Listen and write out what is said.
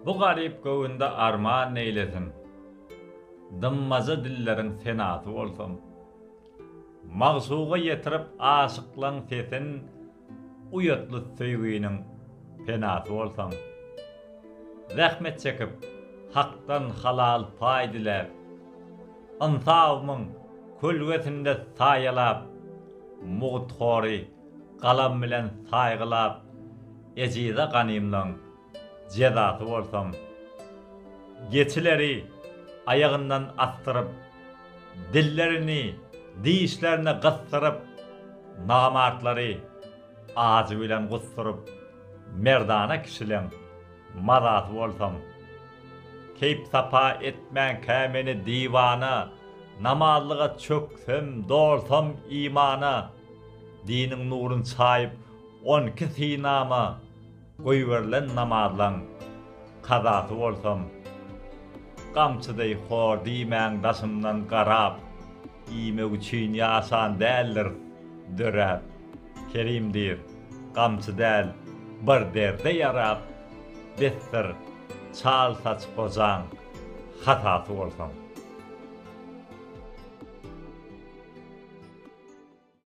Bu garyp göwünde arman neýlesin, Dymmaja dilleriň senasy bolsam. Magşuga ýetirip aşyklaň sesin, Uýatly söýginiň penasy bolsam. Zähmet çekip, Hakdan halal paý diläp, Ynsabymyň kölgesinde saýalap, Mugthory galam bilen saýgylap, Ejize ganymlaň jezasy bolsam. Geçileri aýagyndan asdyryp, Dillerini dişlerine gysdyryp, Namartlary ajy bilen gusduryp, Merdana kişileň mazasy bolsam. Keýp-sapa etmänkä meni diwana, Namazlyga çöksem, dolsam imana, Diniň nurun çaýyp onki synama, Goýberilen namazlaň kazasy bolsam. Gamçy deý hor diýmäň daşymdan garap, Iýmek üçin ýaşan däldiris döräp. Kerim diýr, gamçy däl, bir derde ýarap, Besdir, çal saç gojaň hasasy bolsaň.